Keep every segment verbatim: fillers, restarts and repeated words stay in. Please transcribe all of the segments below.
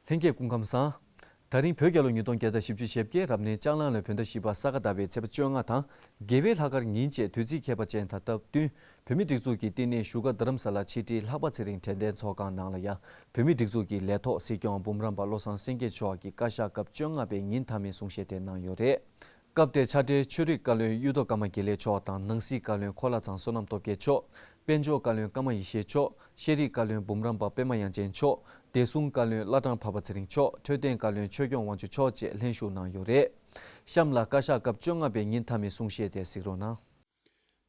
ལྷན་རྒྱས་སྐུ་ཁམས་བཟང་། ད་རིང་བོད་རྒྱལ་ལོ་ཉིས་སྟོང་བརྒྱ་དང་བཞི་བཅུ་ཞེ་བརྒྱད་རབ་གནས་ལྕགས་གླང་ལོའི་བོད་ཟླ་བཞི་པ་ས་ག་ཟླ་བའི་ཚེས་པ་བཅོ་ལྔ་དང་། རྒྱལ་བའི་ལྷག་དཀར་ཉིན་བཅས་དུས་ཚིགས་ཁྱད་པར་ཅན་དང་སྟབས་བསྟུན། བོད་མིའི་སྒྲིག་འཛུགས་ཀྱི་བསྟི་གནས་བཞུགས་སྒར་རྡ་རམ་ས་ལ་ཕྱི་དྲིལ་ལྷག་པ་ཚེ་རིང་དྲན་རྟེན་ཚོགས་ཁང་ནང་ལ་ཡང་། བོད་མིའི་སྒྲིག་འཛུགས་ཀྱི་ལས་ཐོག་སྲིད་སྐྱོང་འབུམ་རམས་པ་བློ་བཟང་སེང་གེ་མཆོག་གིས་བཀའ་ཤག་སྐབས་བཅོ་ལྔ་པའི་ཉིན་མཐའ་མའི་གསུང་བཤད་དེ་གནང་ཡོད་རེད། སྐབས་དེར་ཕྱག་སྦྲེལ་ཆོས་རིག་བཀའ་བློན་གཡུ་ཐོག་ཀརྨ་དགེ་ལེགས་མཆོག་དང་། ནང་སྲིད་བཀའ་བློན་འཁོར་ལྷ་ཚང་བསོད་ནམས་སྟོབས་རྒྱལ་མཆོག་དཔལ་འབྱོར་བཀའ་བློན་ཀརྨ་ཡེ་ཤེས་མཆོག་ཤེས་རིག་བཀའ་བློན་འབུམ་རམས་པ་པད་མ་དབྱངས་ཅན་མཆོག་བདེ་སྲུང་བཀའ་བློན་བླ་བྲང་འཕགས་པ་ཚེ་རིང་མཆོག་འཕྲོད་བསྟེན་བཀའ་བློན་ཆོས་སྐྱོང་དབང་ཕྱུག་མཆོག་བཅས་ལྷན་ཞུགས་གནང་ཡོད་རེད། གཤམ་ལ་བཀའ་ཤག་སྐབས་བཅོ་ལྔ་པའི་ཉིན་མཐའ་མའི་གསུང་བཤད་དེ་གཟིགས་རོགས་གནང་།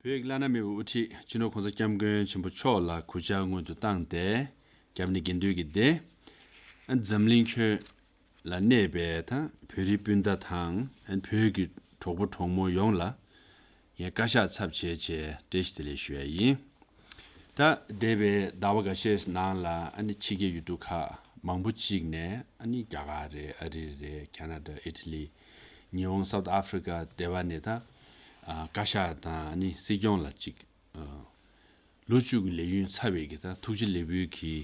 བོད་ཀྱི་བླ་ན་མེད་པའི་དབུ་ཁྲིད་སྤྱི་ནོར་༸གོང་ས་༸སྐྱབས་མགོན་ཆེན་པོ་མཆོག་ལ་གུས་ཕྱག་སྔོན་དུ་བཏང་སྟེ། སྐྱབས་གནས་དགེ་འདུན་གྱི་སྡེ། འཛམ་གླིང་ཁྱོན་ལ་གནས་པའི་ད་བོད་རིགས་སྤུན་ཟླ་དང་བོད་ཀྱི་གྲོགས་པོ་གྲོགས་མོ་ཡོངས་ལ་ངས་བཀའ་ཤག་ཚབ་བྱས་བྱས་བཀྲ་ཤིས་བདེ་ལེགས་ཞུ་ཡ་ཡིན། ད་འདས་པའི་ཟླ་བ་འགའ་ཤས་ནང་ལ་ཨ་ནི་ཕྱི་རྒྱལ་ཡུལ་གྲུ་ཁག་མང་པོ་ཅིག་ནས། ཨ་ནི་རྒྱ་གར་རེད། ཨ་རི་རེད། ཁ་ན་ཌ། ཨི་ཊ་ལི། ཉི་ཧོང་། སའུ་ཐི་ཨ་ཧྥི་རི་ཀ། དེ་བ་ནས་ད་ཨ་བཀའ་ཤག་དང་ཨ་ནི་སྲིད་སྐྱོང་ལ་ཅིག་ཨ་ལོ་བཅུ་གི་ལས་ཡུན་ཚར་བའི་གི་ད་ཐུགས་རྗེ་ལེགས་འབུལ་གྱི་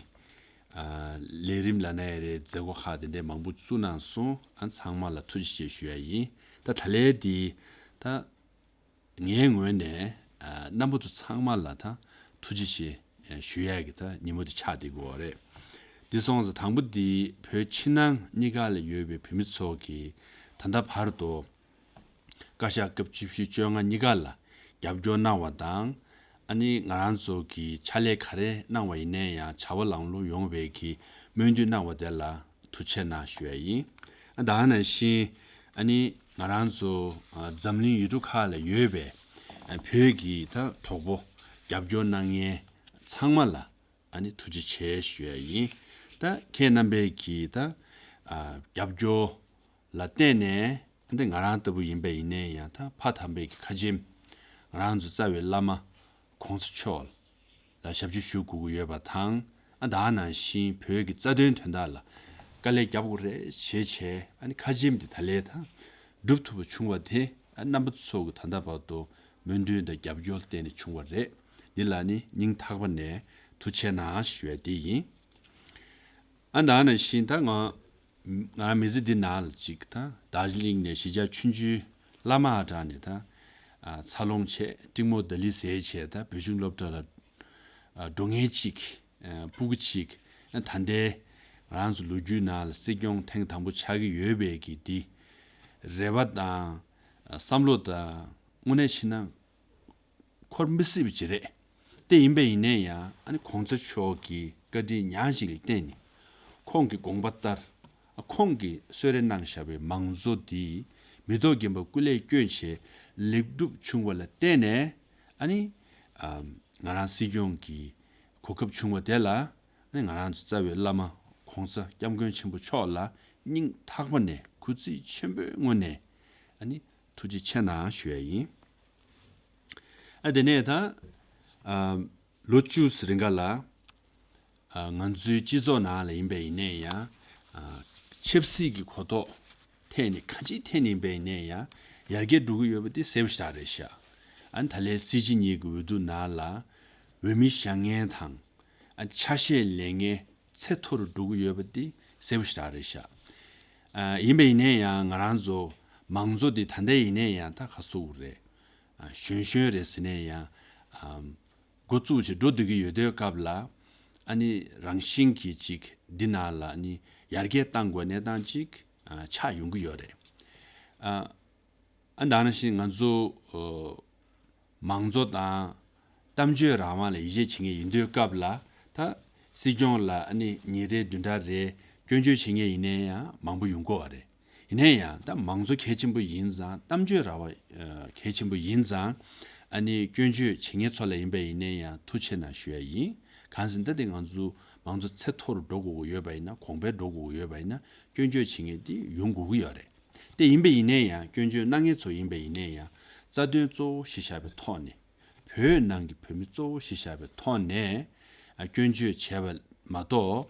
ཨ་ལས་རིམ་ལབ་ན་ཡང་རེད། མཛད་སྒོ་ཁག་དེ་འདྲས་མང་པོ་བཙུགས་གནང་སོང་། ཨ་ཚང་མ་ལ་ཐུགས་རྗེ་ཆེ་ཞུ་ཡ་ཡིན། ད་ད་ལན་འདི་ད་ངའི་ངོས་ནས་ཨ་རྣམ་པ་ཚོ་ཚང་མ་ལ་ད་ཐུགས་རྗེ་ཆེ་ཞུ་ཡ་གི་ད་ཉིན་མོ་དེ་ཆགས་བསྡད་ཀྱི་ཡོད་རེད། འདི་སོང་ཙང་དང་པོ་འདི་བོད་ཕྱི་ནང་གཉིས་ཀ་ལ་ཡོད་པའི་བོད་མི་ཚོ་གིས་ད་ལྟ་བར་དུ་བཀའ་ཤག་སྐབས་བཅུ་བཞི་བཅོ་ལྔ་གཉིས་ཀ་ལ་རྒྱབ་སྐྱོར་གནང་བ་དང་། ཨ་ནི་ང་རང་ཚོ་གིས་ཕྱག་ལས་ག་རེ་གནང་བ་ཡིན་ནའི་ཡང་བྱ་བ་ལམ་ལྷོང་ཡོང་བའི་གི་སྨོན་འདུན་གནང་བ་དེ་ལ་ཐུགས་རྗེ་ཆེ་གནང་ཞུ་ཡ་ཡིན། ཨ་ད་ག་ནང་བཞིན་ཨ་ནི་ང་རང་ཚོ་ཨ་འཛམ་གླིང་ཡུལ་གྲུ་ཁག་ལ་ཡོད་པའི་ཨ་བོད་ཀྱི་ད་གྲོགས་པོ་རྒྱབ་སྐྱོར་གནང་མཁན་ཚང་མ་ལ་ཨ་ནི་ཐུགས་རྗེ་ཆེ་ཞུ་ཡ་ཡིན། ད་ཁྱེད་རྣམ་པས་ཀྱིས་ད་ཨ་རྒྱབ་སྐྱོར་ལ་བརྟེན་ནས། འདི་ང་རང་ལྟ་བུ་ཡིན་པ་ཡིན་ནའི་ཡང་ད་ཕ་དམ་པའི་གི་ཁ་ཆེམས། ང་རང་ཚོ་རྩ་བའི་བླ་མ་༸གོང་ས་མཆོག་ལ་ཞབས་ཕྱི་ཞུ་དགོས་ཀྱི་ཡོད་པ་དང་། ཨ་ད་ག་ནང་བཞིན་བོད་ཀྱི་རྩ་དོན་དོན་དག་ལ་དཀའ་ལས་རྒྱབ་དགོས་རེད་བྱས་བྱས། ཨ་ནི་ཁ་ཆེམས་འདི་ད་ལས་ད་འགྲུབ་ཐུབ་པ་བྱུང་བ་དེ། ཨ་རྣམ་པ་ཚོ་གི་ད་ལྟ་བར་དུ་སྨོན་འདུན་དང་རྒྱབ་སྐྱོར་བརྟེན་ནས་བྱུང་བ་རེད། འདི་ལ་ནི་སྙིང་ཐག་པ་ནས་ཐུགས་རྗེ་ཆེ་གནང་ཞུ་ཡ་དེ་ཡིན། ཨ་ད་ག་ནང་བཞིན་ད་ང་ང་རང་མི་ཚེ་འདི་ནང་ལ་གཅིག་ད་རྡོ་རྗེ་གླིང་ནས་གཞིས་ཆགས་ཆུང་ཆུང་བླ་མ་ཨ་གྲགས་ནས་ད་ཨ་འཚར་ལོངས་བྱས། འབྲིང་མོ་ལྡི་ལི་ཟེར་བྱས། ད་བོད་གཞུང་སློབ་གྲྭ་ལ་ཨ་འགྲོ་མཁན་གཅིག་ཨ་སྤུ་གུ་གཅིག་ཨ་ད་ལྟའི་ང་རང་ཚོ་ལོ་རྒྱུས་ནང་ལ་སྲིད་སྐྱོང་ཐེངས་དང་པོ་ཆགས་ཀྱི་ཡོད་པའི་གི་འདི་རེ་བ་དང་ཨ་བསམ་བློ་དང་། དངོས་གནས་བྱས་ན་འཁོར་མི་སྲིད་པ་ཅིག་རེད། དེ་ཡིན་པ་ཡིན་ནའི་ཡང་ཨ་ནི་༸གོང་ས་མཆོག་གི་བཀའ་དྲིན་ཉག་གཅིག་ལ་བརྟེན་ནས། ཁོང་གི་དགོངས་པ་ལྟར། ཁོང་གིས་གསོལ་རས་གནང་བཞག་པའི་མང་གཙོ་འདི་མི་ཐོག་རྒན་པ་སྐུ་ལས་བསྐྱོན་བྱས་ལེགས་གྲུབ་བྱུང་བ་ལ་བརྟེན་ནས། ཨ་ནི་ཨ་ང་རང་སྲིད་སྐྱོང་གི་གོ་སྐབས་བྱུང་བ་དེ་ལ། ཨ་ནི་ང་རང་ཚོ་རྩ་བའི་བླ་མ་༸གོང་ས་༸སྐྱབས་མགོན་ཆེན་པོ་མཆོག་ལ་སྙིང་ཐག་པ་ནས་གུས་བརྩི་ཆེན་པོའི་ངོས་ནས་ཨ་ནི་ཐུགས་རྗེ་ཆེ་གནང་ཞུ་ཡ་ཡིན། ཨ་དེ་ནས་ད་ཨ་ལོ་བཅུ་ཙམ་རིང་ག་ལ་ཨ་ང་ཚོའི་སྤྱི་ཚོགས་ནང་ལ་ཡིན་པ་ཡིན་ནའི་ཡང་། ཨ་ཆབ་སྲིད་ཀྱི་གོ་རྟོགས་ཐད་ནས་གང་ཅིའི་ཐད་ནས་ཡིན་པ་ཡིན་ནའི་ཡང་ཡར་རྒྱས་འགྲོ་གི་ཡོད་པ་དེ་གསལ་པོ་ཞེ་དྲག་རེད་ཤག་ཨ་ནི་ད་ལན་སྲིད་སྤྱི་གཉིས་ཀྱི་འོས་བསྡུ་ནང་ལ་འོས་མི་བཞེངས་མཁན་དང་། ཨ་ཆ་ཤས་ལེན་མཁན་ཚད་མཐོ་རུ་འགྲོ་གི་ཡོད་པ་དེ་གསལ་པོ་ཞེ་དྲག་རེད་ཤག་ཨ་ཡིན་པ་ཡིན་ནའི་ཡང་ང་རང་ཚོ་མང་གཙོ་དེ་ད་ལྟ་ཡིན་ནའི་ཡང་ད་ག་སུ་རེད། ཨ་གཞོན་གཞོན་རེད་ཟེར་ནའི་ཡང་ཨ་འགོ་བཙུགས་བྱས་འགྲོ་བསྡད་ཀྱི་ཡོད་དུས་སྐབས་ལ། ཨ་ནི་རང་བཞིན་གྱིས་ཅིག་འདི་ནང་ལ་ཨ་ནི་ཡར་རྒྱས་གཏང་དགོས་གནས་སྟངས་ཅིག་ཨ་ཆགས་ཡོང་གི་ཡོད་རེད། ཨ། ཨ་ད་ག་ནང་བཞིན་ང་ཚོ་ཨ་མང་གཙོ་དང་གཏམ་བརྗོད་རང་དབང་ལ་ཡིད་ཆེས་བྱེད་མཁན་ཡིན་དུས་སྐབས་ལ། ད་སྲིད་སྐྱོང་ལ་ཨ་ནི་ཉིན་རེ་བདུན་ཕྲག་རེ་སྐྱོན་བརྗོད་བྱེད་མཁན་ཡིན་ནའི་ཡང་མང་པོ་ཡོང་གི་ཡོད་རེད། ཡིན་ནའི་ཡང་ད་མང་གཙོ་གལ་ཆེན་པོ་ཡིན་ཙང་། གཏམ་བརྗོད་རང་དབང་ཨ་གལ་ཆེན་པོ་ཡིན་ཙང་། ཨ་ནི་སྐྱོན་བརྗོད་བྱེད་མཁན་ཚོ་ལ་ཡིན་པ་ཡིན་ནའི་ཡང་ཐུགས་རྗེ་ཆེ་གནང་ཞུ་ཡ་ཡིན། གང་ཟེར་ན་ད་དེ་ང་ཚོ་མང་གཙོ་ཚད་མཐོ་རུ་འགྲོ་དགོས་ཀྱི་ཡོད་པ་ཡིན་ན། གོང་འཕེལ་འགྲོ་དགོས་ཀྱི་ཡོད་པ་ཡིན་ན། སྐྱོན་བརྗོད་བྱེད་མཁན་དེ་ཡོང་དགོས་ཀྱི་ཡོད་རེད། དེ་ཡིན་པ་ཡིན་ནའི་ཡང་། སྐྱོན་བརྗོད་གནང་མཁན་ཚོ་ཡིན་པ་ཡིན་ནའི་ཡང་། རྩ་དོན་གཙོ་བོ་གཞི་བཞག་པའི་ཐོག་ནས། བོད་ནང་གི་བོད་མི་གཙོ་བོ་གཞི་བཞག་པའི་ཐོག་ནས་ཨ་སྐྱོན་བརྗོད་བྱས་པ་མ་གཏོགས།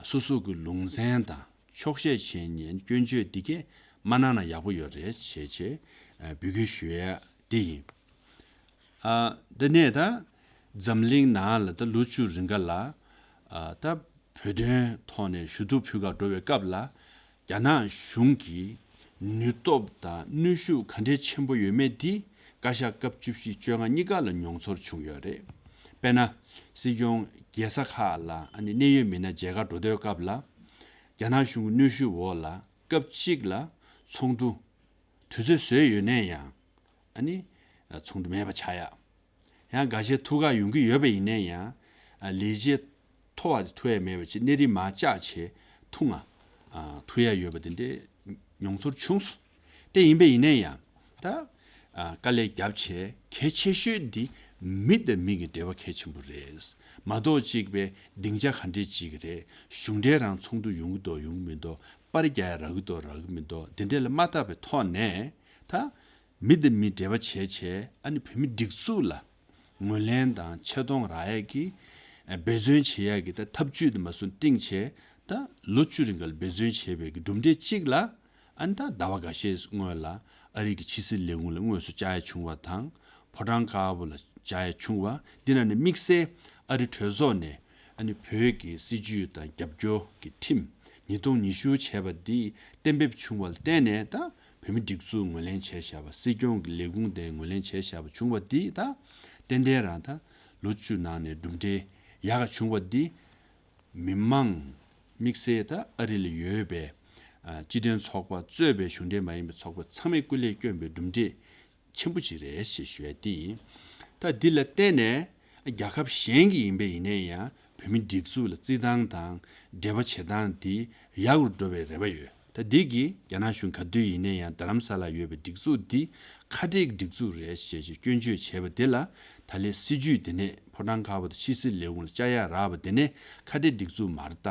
སོ་སོ་གི་ལུང་ཚན་དང་ཕྱོགས་ཞེན་བྱས་ནས་སྐྱོན་བརྗོད་འདི་གས་མ་གནང་ན་ཡག་པོ་ཡོད་རེད་བྱས་བྱས་ཨ་འབོད་སྐུལ་ཞུ་ཡ་འདི་ཡིན། ཨ་འདི་ནས་ད་འཛམ་གླིང་ནང་ལ་ད་ལོ་བཅུ་རིང་ག་ལ་ཨ་ད་ བོད་དོན་ཐོག་ནས་ཞུ་གཏུག་ཕུལ་ག་འགྲོ་བའི་སྐབས་ལ། རྒྱ་ནག་གཞུང་གིས་ནུས་སྟོབས་དང་གནོན་ཤུགས་ག་འདྲའི་ཆེན་པོ་ཡོད་མེད་འདི་བཀའ་ཤག་སྐབས་བཅུ་བཞི་བཅོ་ལྔ་གཉིས་ཀ་ལ་མྱོང་ཚོར་བྱུང་ཡོད་རེད། དཔེར་ན། སྲིད་སྐྱོང་རྒྱལ་ས་ཁག་ལ་ཨ་ནི་གནད་ཡོད་མི་སྣ་མཇལ་ཁ་འགྲོ་དུས་སྐབས་ལ། རྒྱ་ནག་གཞུང་གི་གནོན་ཤུགས་འོག་ལ་སྐབས་གཅིག་ལ་ཚོགས་འདུ་དུས་ཚོད་བཟོས་ཡོད་ནའི་ཡང་། ཨ་ནི་ཚོགས་འདུ་མེད་པ་ཆགས་ཡ། ཡང་འགའ་ཤས་ཐུག་ག་ཡོང་གི་ཡོད་པ་ཡིན་ནའི་ཡང་། ལས་བྱེད་མཐོ་བ་དེ་ཐུག་ཡ་མེད་པ་བྱས་གནས་རིམ་མར་བཅག་བྱས་ཐུག་ང་ཐུག་ཡ་ཡོད་པ་དེ་འདྲའི་མྱོང་ཚོར་བྱུང་སོང་། དེ་ཡིན་པ་ཡིན་ནའི་ཡང་། ད་དཀའ་ལས་བརྒྱབ་བྱས་གལ་ཆེ་ཤོས་འདི་མི་དང་མི་གི་འབྲེལ་བ་གལ་ཆེན་པོ་རེད། མ་གཏོགས་གཅིག་པའི་སྡིངས་ཆ་ག་འདྲས་གཅིག་རེད། གཞུང་འབྲེལ་རང་ཚོགས་འདུ་ཡོང་གི་འདུག་ཡོང་གི་མི་འདུག་པར་རྒྱག་ཡ་རག་གི་འདུག་རག་གི་མི་འདུག་དེ་འདྲས་ལ་མ་བལྟས་པའི་ཐོག་ནས་ད། མི་དང་མི་འབྲེལ་བ་བྱས་བྱས་ཨ་ནི་བོད་མི་སྒྲིག་འཛུགས་ལ་ངོས་ལེན་དང་ཆེ་མཐོང་རག་ཡས་ཀྱི་འབད་བརྩོན་བྱེད་ཡས་ཀྱི་ད་ཐབས་ཇུས་དེ་མ་སུ་བཏིང་བྱས་ད་ལོ་བཅུ་རིང་ག་ལ་འབད་བརྩོན་བྱས་པའི་གི་གྲུབ་འབྲས་གཅིག་ལ་ཨ་ནི་ད་ཟླ་བ་འགའ་ཤས་སྔོན་ལ་ཨ་རི་གི་ཕྱི་སྲིད་ལས་ཁུངས་ལ་དངོས་སུ་བཅར་ཡ་བྱུང་བ་དང་ཕོ་བྲང་དཀར་པོ་ལ་བཅར་ཡ་བྱུང་བ་འདི་ན་ནི་དམིགས་བསལ་ཨ་རི་གྲོས་ཚོགས་ནས་ཨ་ནི་བོད་ཀྱི་སྲིད་ཇུས་དང་རྒྱབ་སྐྱོར་གྱི་ཁྲིམས་ཉིས་སྟོང་ཉི་ཤུ་བྱས་པ་འདི་གཏན་འབེབས་བྱུང་བ་ལ་བརྟེན་ནས་ད། བོད་མི་སྒྲིག་འཛུགས་ངོས་ལེན་བྱས་བཞག་པ་སྲིད་སྐྱོང་གི་ལས་ཁུངས་དེ་ངོས་ལེན་བྱས་བཞག་པ་བྱུང་བ་འདི་དང་ཏན་ཏན་རང་དང་ལོ་བཅུ་ནང་ནས་གྲུབ་འབྲས་ཡག་ག་བྱུང་བ་འདི་མི་མང་དམིགས་བསལ་ད་ཨ་རི་ལ་ཡོད་པའི་སྤྱི་མཐུན་ཚོགས་པ་གཙོས་པའི་གཞུང་འབྲེལ་མ་ཡིན་པའི་ཚོགས་པ་ཚང་མས་སྐུ་ལས་བསྐྱོན་པའི་གྲུབ་འབྲས་ཆེན་པོ་ཅིག་རེད་ཞེས་ཞུ་ཡ་འདི་ཡིན། ད་འདི་ལ་བརྟེན་ནས་རྒྱལ་ཁབ་གཞན་གྱི་ཡིན་པས་ཡིན་ནའི་ཡང་བོད་མི་སྒྲིག་འཛུགས་ལ་བརྩི་སྟངས་དང་འབྲེལ་བ་བྱེད་སྟངས་འདི་ཡག་རུ་འགྲོ་བའི་རེ་བ་ཡོད། ད་འདི་གིས་རྒྱ་ནག་གཞུང་ག་དུས་ཡིན་ནའི་ཡང་རྡ་རམ་ས་ལ་ཡོད་པའི་སྒྲིག་འཛུགས་འདི་ཁ་བྲལ་གྱི་སྒྲིག་འཛུགས་རེད་ཞེས་ཞེས་སྐྱོན་བརྗོད་བྱས་པ་འདི་ལ་ད་ལན་སྲིད་ཇུས་འདི་ནས་ཕོ་བྲང་དཀར་པོ་དང་ཕྱི་སྲིད་ལས་ཁུངས་ལ་བཅར་ཡག་རག་པ་འདི་ནས་ཁ་བྲལ་སྒྲིག་འཛུགས་མ་རེད་ད་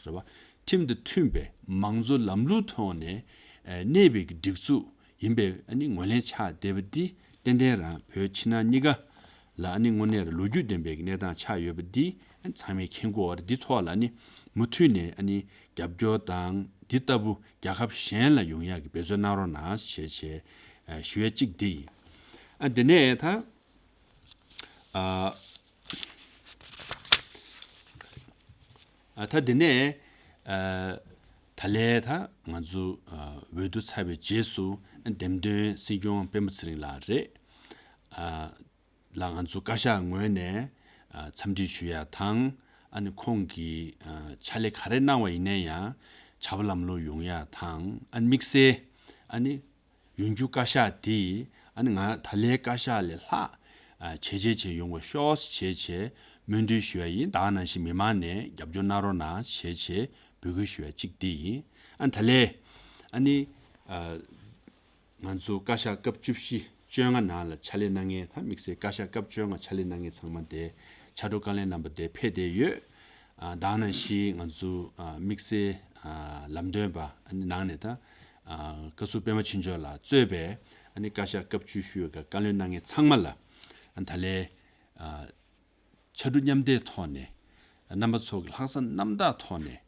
རེད་བ། ཁྲིམས་དང་མཐུན་པའི་མང་གཙོ་ལམ་ལུགས་ཐོག་ནས་གནས་པའི་སྒྲིག་འཛུགས་ཡིན་པའི་ཨ་ནི་ངོས་ལེན་ཆགས་བསྡད་པ་འདི་ཏན་ཏན་རང་བོད་ཕྱི་ནང་གཉིས་ཀ་ལ་ཨ་ནི་དངོས་གནས་རང་ལོ་རྒྱུས་ལྡན་པའི་གནས་སྟངས་ཆགས་ཡོད་པ་འདི་ཨ་ནི་ཚང་མས་མཁྱེན་གྱི་ཡོད་རེད། འདི་ཐོག་ལ་ཨ་ནི་མུ་མཐུད་ནས་ཨ་ནི་རྒྱབ་སྐྱོར་དང་འདི་ལྟ་བུ་རྒྱལ་ཁབ་གཞན་ལ་ཡོང་ཡག་གི་འབད་བརྩོན་གནང་རོགས་གནང་ཞེས་བྱས་ཞུ་ཡ་གཅིག་འདི་ཡིན། ཨ་འདི་ནས་ད་ཨ་ཨ་ད་འདི་ནས་ཨ་ད་ལས་ད་ང་ཚོ་ཨ་འོས་བསྡུ་ཚར་བའི་རྗེས་སུ་འདེམས་ཐོན་སྲིད་སྐྱོང་སྤེན་པ་ཚེ་རིང་ལགས་རེད། ཨ་ལ་ང་ཚོ་བཀའ་ཤག་ངོས་ནས་ཨ་འཚམས་འདྲི་ཞུ་ཡ་དང་ཨ་ནི་ཁོང་གིས་ཨ་ཕྱག་ལས་ག་རེ་གནང་བ་ཡིན་ན་ཡང་བྱ་བ་ལམ་ལྷོང་ཡོང་ཡ་དང་ཨ་ནི་དམིགས་བསལ་ཨ་ནི། ཡོང་རྒྱུ་བཀའ་ཤག་དེ་ཨ་ནི་ང་ད་ལའི་བཀའ་ཤག་ལས་ལྷག་ཨ་བྱས་རྗེས་བྱས་ཡོང་བ་ཤོག་ཟེར་བྱས་བྱས་སྨོན་འདུན་ཞུ་ཡ་ཡིན། ད་ག་ནང་བཞིན་མི་མང་ནས་རྒྱབ་སྐྱོར་གནང་རོགས་གནང་ཞེས་བྱས་འབོད་སྐུལ་ཞུ་ཡ་གཅིག་དེ་ཡིན། ཨ་ནི་ད་ལའི་ཨ་ནི་ཨ་ང་ཚོ་བཀའ་ཤག་སྐབས་བཅུ་བཞི་བཅོ་ལྔ་ནང་ལ་ཕྱག་ལས་གནང་མཁན་ད་དམིགས་བསལ་བཀའ་ཤག་སྐབས་བཅོ་ལྔ་ཕྱག་ལས་གནང་མཁན་ཚང་མ་དེ་ཕྱག་རོགས་བཀའ་བློན་རྣམ་པ་དེ་ཕེབས་བསྡད་ཡོད། ཨ་ད་ག་ནང་བཞིན་ང་ཚོ་ཨ་དམིགས་བསལ་ཨ་ལམ་སྟོན་པ་ཨ་ནི་ནང་ནས་ད། བཀའ་ཟུར་པད་མ་ཆོས་འབྱོར་ལགས་གཙོས་པའི་ཨ་ནི་བཀའ་ཤག་སྐབས་བཅུ་བཞི་པའི་བཀའ་བློན་གནང་མཁན་ཚང་མ་ལ་ཨ་ད་ལན་ཨ་ཕྱར་གྲུ་མཉམ་འདེགས་ཐོག་ནས་རྣམ་པ་ཚོ་གི་ལྷག་བསམ་རྣམ་དག་ཐོག་ནས་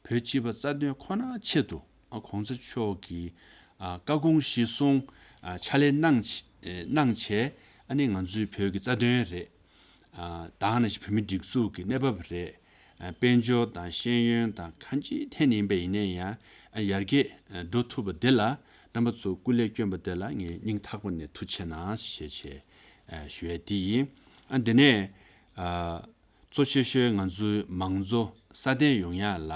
བོད་སྤྱི་པ་རྩ་དོན་ཁོ་ནའི་ཆེད་དུ་ཨ་གོང་ས་མཆོག་གི་ཨ་བཀའ་དགོངས་གཞིར་བཟུང་ཨ་ཕྱག་ལས་གནང་ཆ་གནང་བྱས་ཨ་ནི་ང་ཚོའི་བོད་ཀྱི་རྩ་དོན་རེད། ཨ་ད་ག་ནང་བཞིན་བོད་མི་སྒྲིག་འཛུགས་ཀྱི་གནས་བབ་རེད། ཨ་དཔལ་འབྱོར་དང་ཤེས་ཡོན་དང་གང་ཅིའི་ཐད་ནས་ཡིན་པ་ཡིན་ནའི་ཡང་ཨ་ཡར་རྒྱས་ཨ་འགྲོ་ཐུབ་པ་འདི་ལ་རྣམ་པ་ཚོ་སྐུ་ལས་བསྐྱོན་པ་དེ་ལ་ངས་སྙིང་ཐག་པ་ནས་ཐུགས་རྗེ་གནང་ཞེས་བྱས་ཨ་ཞུ་ཡས་འདི་ཡིན། ཨ་འདི་ནས་ཨ་གཙོ་ཆེ་ཤོས་ང་ཚོའི་མང་གཙོ་སྲ་བརྟན་ཡོང་ཡ་ལ་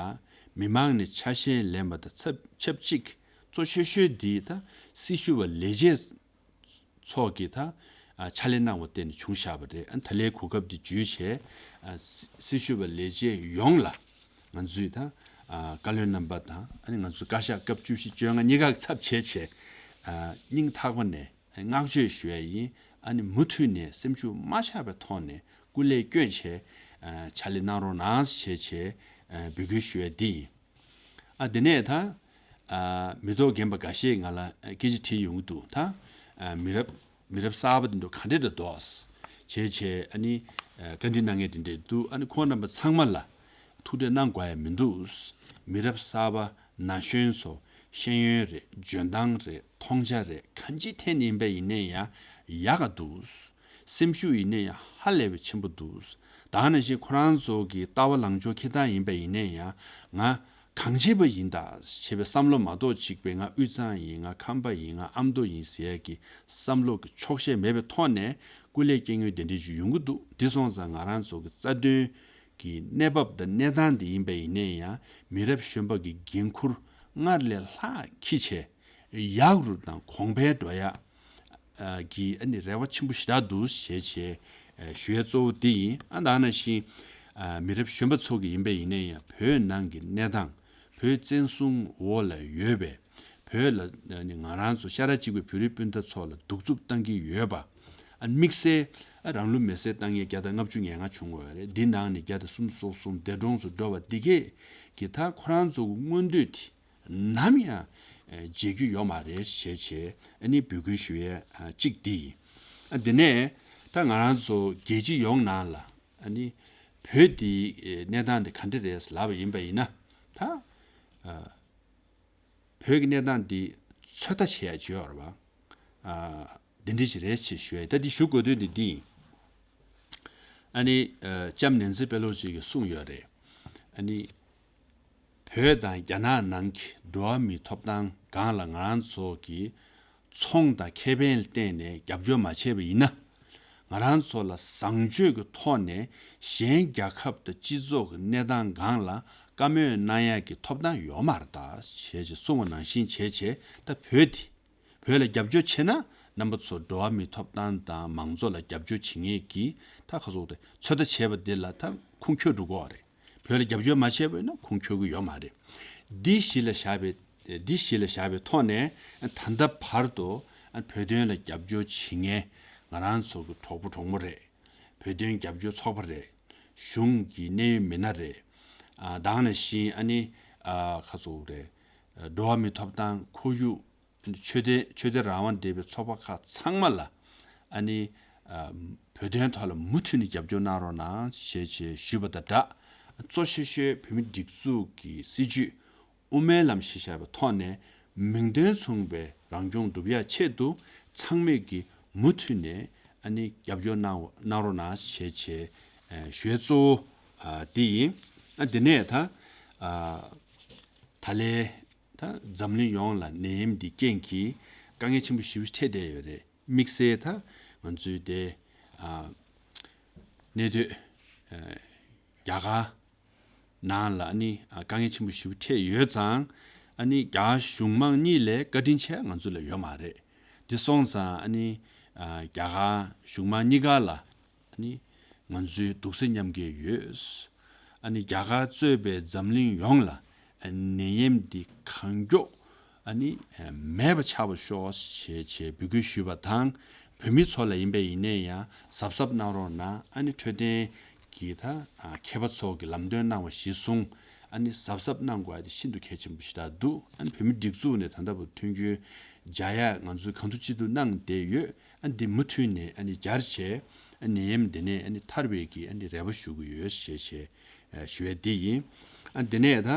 མི་མང་ནས་ཆ་ཤས་ལེན་པ་དང་ཆབས་ཆབས་ཅིག་གཙོ་ཆེ་ཤོས་འདི་ད་སྲི་ཞུ་བ་ལས་བྱེད་ཚོགས་ཀྱིས་ད་ཨ་ཕྱག་ལས་གནང་བ་བརྟེན་ནས་བྱུང་བཞག་པ་རེད། ཨ་ད་ལའི་གོ་སྐབས་འདི་བརྒྱུད་བྱས་ཨ་སྲི་སྲི་ཞུ་བ་ལས་བྱེད་ཡོངས་ལ་ང་ཚོའི་ད་ཨ་བཀའ་བློན་རྣམ་པ་དང་ཨ་ནི་ང་ཚོའི་བཀའ་ཤག་སྐབས་བཅུ་བཞི་བཅོ་ལྔ་གཉིས་ཀ་གི་ཚབ་བྱས་བྱས་ཨ་སྙིང་ཐག་པ་ནས་བསྔགས་བརྗོད་ཞུ་ཡ་ཡིན། ཨ་ནི་མུ་མཐུད་ནས་སེམས་ཤུགས་མ་ཆག་པའི་ཐོག་ནས་སྐུ་ལས་བསྐྱོན་བྱས་ཨ་ཕྱག་ལས་གནང་རོགས་གནང་ཞེས་བྱས་ཨ་འབོད་སྐུལ་ཞུ་ཡ་འདི་ཡིན། ཨ་དེ་ནས་ད་ཨ་མི་ཐོག་རྒན་པ་འགའ་ཤས་ང་ལ་སྐད་ཆ་དྲིས་ཡོང་གི་འདུག་ད་ཨ་མི་རབས་མི་རབས་གསར་པ་དེ་ཚོ་ག་འདྲས་འདྲ་འདུག་བྱས་བྱས་ཨ་ནི་ཨ་བཀའ་འདྲི་གནང་མཁན་དེ་འདྲས་འདུག་ཨ་ནི་ཁོང་རྣམ་པ་ཚང་མ་ལ་ཐུགས་ཁྲལ་གནང་དགོས་ཡ་མི་འདུག་མི་རབས་གསར་པ་ན་གཞོན་ཚོ་ཤེས་ཡོན་རེད། འཇོན་ཐང་རེད། མཐོང་ཆ་རེད། གང་ཅིའི་ཐད་ནས་ཡིན་པ་ཡིན་ནའི་ཡང་ཡག་ག་འདུག་སེམས་ཤུགས་ཡིན་ནའི་ཡང་ཧ་ལས་པའི་ཆེན་པོ་འདུག། ད་ག་ནང་བཞིན་ཁོ་རང་ཚོ་གི་ལྟ་བ་ལངས་ཕྱོགས་འཁྱེར་སྟངས་ཡིན་པ་ཡིན་ནའི་ཡང་ང་གང་བྱེད་པ་ཡིན་ད་ཞེས་པའི་བསམ་བློ་མ་གཏོགས་གཅིག་པའི་ང་དབུས་གཙང་ཡིན་ང་ཁམས་པ་ཡིན་ང་ཨ་མདོ་ཡིན་ཟེར་ཡས་ཀྱི་བསམ་བློ་གི་ཆོག་ཤེས་མེད་པའི་ཐོག་ནས་སྐུ་ལས་སྐྱེ་དངོས་དེ་འདྲ་ཞིག་ཡོང་གི་འདུག། འདི་སོང་ཙང་ང་རང་ཚོ་གི་རྩ་དོན་གྱི་གནས་བབ་དང་གནས་སྟངས་དེ་ཡིན་པ་ཡིན་ནའི་ཡང་མི་རབས་གཞོན་པ་གི་འགན་ཁུར་སྔར་ལས་ལྷག་འཁྱེར་བྱས་ཡག་རུ་དང་གོང་འཕེལ་འགྲོ་ཡག་གི་ཨ་ནི་རེ་བ་ཆེན་པོ་ཞེ་དྲག་འདུག་ཞེས་བྱས་ཞུ་ཡས་གཙོ་བོ་འདི་ཡིན། ཨ་ད་ག་ནང་བཞིན་མི་རབས་གཞོན་པ་ཚོ་གི་ཡིན་པ་ཡིན་ནའི་ཡང་བོད་ནང་གི་གནས་སྟངས་བོད་བཙན་བཟུང་འོག་ལ་ཡོད་པའི་བོད་ལ་ཨ་ནི་ང་རང་ཚོ་ཤ་ཁྲག་གཅིག་པའི་བོད་རིགས་སྤུན་ཟླ་ཚོ་ལ་གདུག་རྩུབ་བཏང་གི་ཡོད་པ། ཨ་དམིགས་བསལ་ཨ་རང་ལུས་མེར་སྲེག་བཏང་མཁན་བརྒྱ་དང་ལྔ་བཅུ་ང་ལྔ་བྱུང་བ་རེད། འདི་ནང་ནས་བརྒྱ་དང་སུམ་ཅུ་སོ་གསུམ་འདས་གྲོངས་སུ་འགྲོ་བ་འདི་གས་ཀྱི་ད་ཁོ་རང་ཚོ་གི་མངོན་འདོད་དེ་ནམ་ཡང་ཨ་བརྗེད་རྒྱུ་ཡོད་མ་རེད་ཞེས་བྱས་ཨ་ནི་འབོད་སྐུལ་ཞུ་ཡས་ཨ་གཅིག་འདི་ཡིན། ཨ་དེ་ནས་ད་ང་རང་ཚོ་རྒྱལ་སྤྱི་ཡོངས་ནང་ལ་ཨ་ནི་བོད་འདི་ཨ་གནས་སྟངས་འདི་ག་འདྲ་རེད་ལབ་པ་ཡིན་པ་ཡིན་ན་ད་ཨ་བོད་ཀྱི་གནས་སྟངས་འདི་ཚོད་ལྟ་བྱེད་ཡ་བྱེད་ཡོད་རེད་བ། ཨ་འདི་འདྲ་ཞིག་རེད་ཅེས་ཞུ་ཡ་ཡིན། ད་འདི་ཞུ་དགོས་དོན་འདི་འདི་ཡིན། ཨ་ནི་ཨ་ལྕམ་ནེན་སི་པེ་ལོ་སི་གིས་གསུངས་ཡོད་རེད། ཨ་ནི་བོད་དང་རྒྱ་ནག་ནང་གི་འགྲོ་བ་མིའི་ཐོབ་ཐང་སྒང་ལ་ང་རང་ཚོ་གིས་ཚོང་དང་ཁེ་ཕན་ལ་བརྟེན་ནས་རྒྱབ་སྐྱོར་མ་བྱས་པ་ཡིན་ན། ང་རང་ཚོ་ལ་བཟང་སྤྱོད་ཀྱི་ཐོག་ནས་གཞན་རྒྱལ་ཁབ་དང་སྤྱི་ཚོགས་ཀྱི་གནས་སྟངས་སྒང་ལ་བཀའ་མོལ་གནང་ཡག་གི་ཐོབ་ཐང་ཡོད་མ་རེད་ད་ཞེས་ཅིག་གསུངས་པ་ནང་བཞིན་བྱས་བྱས་ད་བོད་དེ་བོད་ལ་རྒྱབ་སྐྱོར་བྱས་ན་རྣམ་པ་ཚོ་འགྲོ་བ་མིའི་ཐོབ་ཐང་དང་མང་གཙོ་ལ་རྒྱབ་སྐྱོར་བྱེད་མཁན་གྱི་ད་ཁ་སོགས་དེ་ཚོད་ལྟ་བྱས་པ་འདི་ལ་ད་ཁུངས་འཁྱོལ་འགྲོ་གི་རེད། བོད་ལ་རྒྱབ་སྐྱོར་མ་བྱས་པ་ཡིན་ན་ཁུངས་འཁྱོལ་གྱི་ཡོད་མ་རེད། འདི་གཞི་ལ་བཞག་པའི་འདི་གཞི་ལ་བཞག་པའི་ཐོག་ནས་ད་ལྟ་བར་དུ་བོད་དོན་ལ་རྒྱབ་སྐྱོར་བྱེད་མཁན་ང་རང་ཚོ་གི་གྲོགས་པོ་གྲོགས་མོ་རེད། བོད་དོན་རྒྱབ་སྐྱོར་ཚོགས་པ་རེད། གཞུང་གི་གནད་ཡོད་མི་སྣ་རེད། ཨ་ད་ག་ནང་བཞིན་ཨ་ནི་ཨ་ཁ་སོགས་རེད། འགྲོ་བ་མིའི་ཐོབ་ཐང་ཁོར་ཡུག་ཆོས་དད་ཆོས་དད་རང་དབང་ལྡན་པའི་ཚོགས་པ་ཁག་ཚང་མ་ལ་ཨ་ནི་ཨ་བོད་དོན་ཐོག་ལ་མུ་མཐུད་ནས་རྒྱབ་སྐྱོར་གནང་རོགས་གནང་ཞེས་བྱས་ཞུས་པ་དང་སྦྲགས། གཙོ་ཆེ་ཤོས་བོད་མིའི་སྒྲིག་འཛུགས་ཀྱི་སྲིད་བྱུས་དབུ་མའི་ལམ་གཞི་བཞག་པའི་ཐོག་ནས་མིང་དོན་མཚུངས་པའི་རང་སྐྱོང་སྒྲུབ་ཡག་ཆེད་དུ་ཚང་མས་ཀྱིས་མུ་མཐུད་ནས་ཨ་ནི་རྒྱབ་སྐྱོར་གནང་གནང་རོགས་གནང་ཞེས་བྱས་ཨ་ཞུ་ཡས་གཙོ་བོ་ཨ་འདི་ཡིན། ཨ་འདི་ནས་ད་ཨ་ད་ལན་ད་འཛམ་གླིང་ཡོངས་ལ་ནད་ཡམས་འདི་རྐྱེན་གྱིས་དཀའ་ངལ་ཆེན་པོ་ཞེ་པོ་འཕྲད་བསྡད་ཡོད་རེད། དམིགས་བསལ་ད་ང་ཚོའི་དེ་ཨ་གནས་སྡོད་ཨ་རྒྱ་གར་ནང་ལ་ཨ་ནི་ཨ་དཀའ་ངལ་ཆེན་པོ་ཞེ་པོ་འཕྲད་ཡོད་ཙང་ཨ་ནི་རྒྱ་གར་གཞུང་མང་གཉིས་ལས་བཀའ་དྲིན་ཆེ་ང་ཚོ་ལ་ཡོད་མ་རེད། དེ་སོང་ཙང་ཨ་ནི་ཨ་རྒྱ་གར་གཞུང་མང་གཉིས་ཀ་ལ་ཨ་ནི་ང་ཚོའི་གདུང་སེམས་མཉམ་སྐྱེད་ཡོད། ཨ་ནི་རྒྱ་གར་གཙོས་པའི་འཛམ་གླིང་ཡོངས་ལ་ཨ་ནད་ཡམས་འདི་གང་མགྱོགས་ཨ་ནི་མེད་པ་ཆགས་པ་ཤོག་ཞེས་བྱས་འབོད་སྐུལ་ཞུས་པ་དང་། བོད་མི་ཚོ་ལ་ཡིན་པ་ཡིན་ནའི་ཡང་གཟབ་གཟབ་གནང་རོགས་གནང་། ཨ་ནི་འཕྲོད་བསྟེན་གྱི་ད་མཁས་པ་ཚོ་གི་ལམ་སྟོན་གནང་བ་གཞིར་བཟུང་ཨ་ནི་གཟབ་གཟབ་གནང་དགོས་ཡ་དེ་ཤིན་ཏུ་གལ་ཆེན་པོ་ཞེ་དྲག་འདུག། ཨ་ནི་བོད་མི་སྒྲིག་འཛུགས་ནས་ད་ལྟ་བར་མཐུན་རྐྱེན་སྦྱར་ཡ་ང་ཚོས་གང་ཐུབ་ཅི་ཐུབ་གནང་བསྡད་ཡོད། ཨ་འདི་མུ་མཐུད་ནས་ཨ་ནི་སྦྱར་བྱས་ཨ་ནད་ཡམས་འདི་ནས་ཨ་ནི་ཐར་བའི་གི་ཨ་ནི་རེ་བ་ཞུ་གི་ཡོད་ཞེས་བྱས་ཨ་ཞུ་ཡས་འདི་ཡིན། ཨ་འདི་ནས་ད་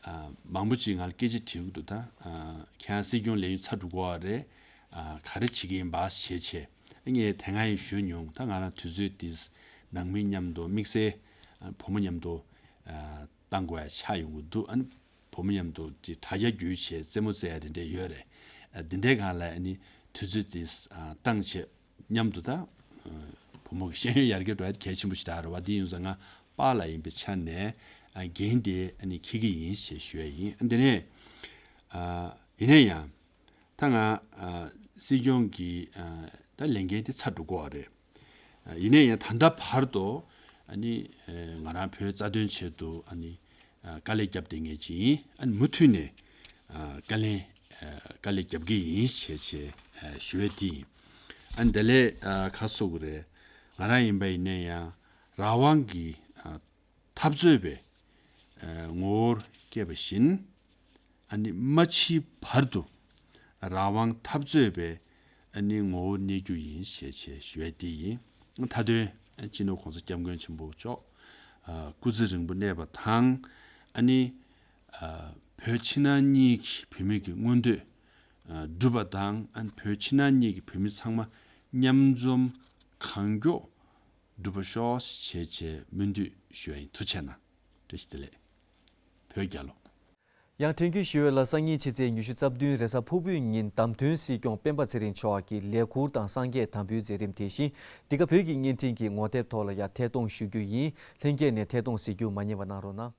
ཨ་མང་པོ་ཅིག་ང་ལ་སྐད་ཆ་དྲི་གི་འདུག། ད་ཨ་ཁྱེད་རང་སྲིད་སྐྱོང་ལས་ཡུན་ཚར་འགྲོ་གི་ཡོད་རེད། ཨ་ག་རེ་བྱེད་ཀྱི་ཡིན་པ་ཞེས་བྱས་ཨ་ངས་དེ་སྔ་ཡང་ཞུས་མྱོང་། ད་ང་རང་དུས་ཚོད་འདི་ནང་མི་མཉམ་དུ་དམིགས་བསལ་ཨ་བུ་མོ་མཉམ་དུ་ཨ་བཏང་དགོས་ཡ་ཆགས་ཡོང་གི་འདུག། ཨ་ནི་བུ་མོ་མཉམ་དུ་ཅིག་དྲ་རྒྱ་བརྒྱུད་བྱས་རྩེད་མོ་རྩེ་ཡ་དེ་འདྲས་ཡོད་རེད། ཨ་འདི་འདྲའི་སྒང་ལ་ཨ་ནི་དུས་ཚོད་ཅིག་ཨ་བཏང་བྱས་མཉམ་དུ་ད་ཨ་བུ་མོ་གི་ཤེས་ཡོན་ཡར་རྒྱས་འགྲོ་ཡ་དེ་གལ་ཆེན་པོ་ཞིག་རེད་བ། འདི་ཡིན་ཙང་ང་པཱ་ལགས་ཡིན་པའི་ཆ་ནས་ཨ་འགན་དེ་ཨ་ནི་འཁྱེར་གྱི་ཡིན་ཞེས་ཞུ་ཡ་ཡིན། ཨ་འདི་ནས་ཨ་ཡིན་ན་ཡང་ད་ང་ཨ་སྲིད་སྐྱོང་གི་ཨ་ད་ལས་འགན་དེ་ཚར་འགྲོ་གི་ཡོད་རེད། ཡིན་ནའི་ཡང་ད་ལྟ་བར་དུ་ཨ་ནི་ང་རང་བོད་རྩ་དོན་ཆེད་དུ་ཨ་ནི་དཀའ་ལས་བརྒྱབ་བསྡད་མཁན་ཅིག་ཡིན། ཨ་ནི་མུ་མཐུད་ནས་དཀའ་ལས་དཀའ་ལས་བརྒྱབ་ཀྱི་ཡིན་ཞེས་བྱས་ཞུ་བའི་དེ་ཡིན། ཨ་ནི་དེ་ལས་ག་སོགས་ཀྱི་རེད། ང་རང་ཡིན་པ་ཡིན་ནའི་ཡང་རང་དབང་གི་འཐབ་རྩོད་པའི་ངོ་བོར་སྐྱེས་པ་བཞིན། ཨ་ནི་མ་འཆི་བར་དུ་རང་དབང་འཐབ་རྩོད་པའི་ཨ་ནི་ངོ་བོར་གནས་རྒྱུ་ཡིན་ཞེས་བྱས་ཞུ་བའི་དེ་ཡིན། མཐའ་དོན་སྤྱི་ནོར་གོང་ས་སྐྱབས་མགོན་ཆེན་པོ་མཆོག་སྐུ་ཚེ་རིང་པོ་གནས་པ་དང་། ཨ་ནི་བོད་ཕྱི་ནང་གཉིས་ཀྱི་བོད་མི་གི་མངོན་འདོད་འགྲུབ་པ་དང་། ཨ་ནི་བོད་ཕྱི་ནང་གཉིས་ཀྱི་བོད་མི་ཚང་མ་མཉམ་འཛོམས་ གང་མགྱོགས་འགྲུབ་པ་ཤོག་ཅེས་བྱས་སྨོན་འདུན་ཞུ་ཡ་ཡིན། ཐུགས་རྗེ་གནང་། བཀྲ་ཤིས་བདེ་ལེགས། བོད་རྒྱལ་ལོ། ཡང་དྲན་སྐུལ་ཞུ་བ་ལ། སང་ཉིན་ཕྱི་ཚེས་ཉི་ཤུ་རྩ་བདུན་རེས་གཟའ་ཕུར་བུའི་ཉིན་བདམས་ཐོན་སྲིད་སྐྱོང་སྤེན་པ་ཚེ་རིང་མཆོག་གི་ལས་འཁུར་དང་སངས་རྒྱས་དམ་འབུལ་མཛད་རིམ་དེ་བཞིན་འདི་ག་བོད་ཀྱི་བརྙན་འཕྲིན་གྱི་ངོ་དེབ་ཐོག་ལ་ཡང་ཐད་གཏོང་ཞུ་རྒྱུ་ཡིན། ལྷན་རྒྱས་ནས་ཐད་གཏོང་གཟིགས་རྒྱུ་མ་བསྙེལ་བ་གནང་རོགས་གནང་།